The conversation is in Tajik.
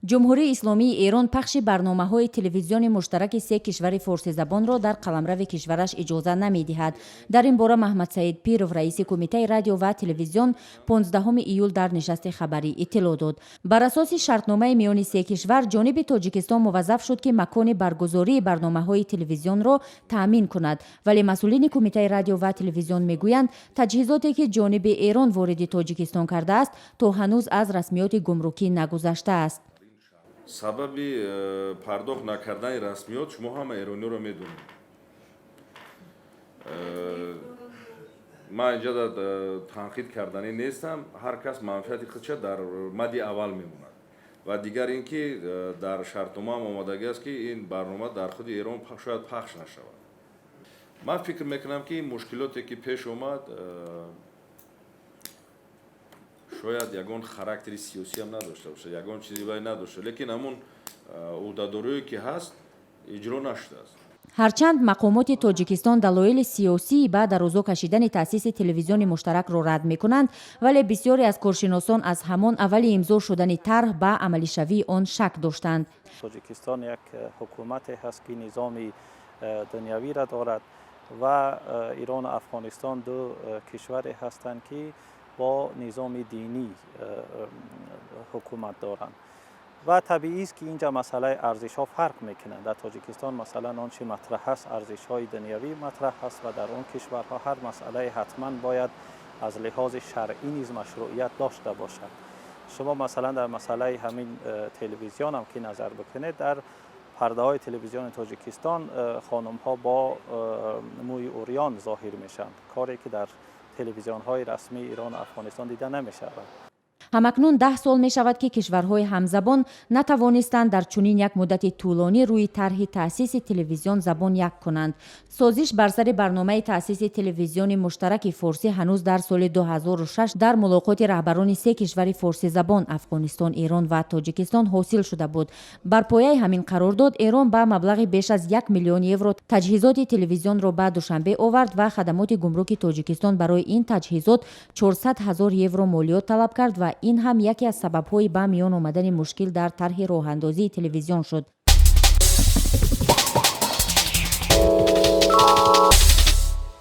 Ҷумҳурии Исломии Эрон пахши барномаҳои телевизиони муштараки се кишвари форсизабонро дар қаламрави кишвараш иҷоза намедиҳад. Дар ин бора Маҳмадсаид Пиров, раиси Кумитаи радио ва телевизион, 15 июл дар нишасти хабарӣ иттилоъ дод. Бар асоси шартномаи миёни се кишвар, ҷониби Тоҷикистон муваззаф шуд, ки макони баргузории барномаҳои телевизионро таъмин кунад. Вале масъулини Кумитаи радио ва телевизион мегӯянд, таҷҳизоте, ки ҷониби Эрон вориди Тоҷикистон кардааст, то ҳанӯз аз расмиёти гумрукӣ нагузаштааст. Сабаби пардохт накардани расмиёт шумо ҳама эрониёро медонед. Ман инҷа танқид карданӣ нестам, ҳар кас манфиати худша дар мадди аввал мемонад. Ва дигар ин ки дар шартномаам омадагӣ аст, ки ин барнома дар худи Эрон шояд пахш нашавад. Ман фикр мекунам, ки мушкилоте, ки пеш омад, шояд ягон характери сиёсиам надошта бошад, ягон чизи вай надошта, лекин ҳамун ӯҳдадориое, ки ҳаст, иҷро нашудааст. Ҳарчанд мақомоти Тоҷикистон далоили сиёсии ба дарозо кашидани таъсиси телевизиони муштаракро рад мекунанд, вале бисёре аз коршиносон аз ҳамон аввали имзо шудани тарҳ ба амалишавии он шак доштанд. Тоҷикистон як ҳукумате ҳаст, ки низоми дунявиро дорад, ва Ирону Афғонистон ду кишваре ҳастанд, ки бо низоми динӣ ҳукумат доранд, ва табиист, ки инҷа масъалаи арзишҳо фарқ мекунанд. Дар Тоҷикистон, масалан, он чи матраҳ аст, арзишҳои дунявӣ матраҳ аст, ва дар он кишварҳо ҳар масъалае ҳатман бояд аз лиҳози шаръӣ низ машрӯият дошта бошад. Шумо, масалан, дар масъалаи ҳамин телевизионам ки назар бикунед, дар пардаҳои телевизиони Тоҷикистон хонумҳо бо мӯи урён зоҳир мешаванд, коре ки дар телевизионҳои расмии Ирону Афғонистон дида намешавад. Ҳамакнун 10 сол мешавад, ки кишварҳои ҳамзабон натавонистанд дар чунин як муддати тӯлонӣ рӯи тарҳи таъсиси телевизион забон як кунанд. Созиш бар сари барномаи таъсиси телевизиони муштараки форсӣ ҳанӯз дар соли 2006 дар мулоқоти раҳбарони се кишвари форсизабон — Афғонистон, Эрон ва Тоҷикистон — ҳосил шуда буд. Бар пояи ҳамин қарордод Эрон ба маблағи беш аз 1 миллион евро таҷҳизоти телевизионро ба Душанбе овард ва хадамоти гумруки Тоҷикистон барои ин таҷҳизот 400 ҳазор евро молиёт талаб кард, ва ин ҳам яке аз сабабҳои ба миён омадани мушкил дар тарҳи роҳандозии телевизион шуд.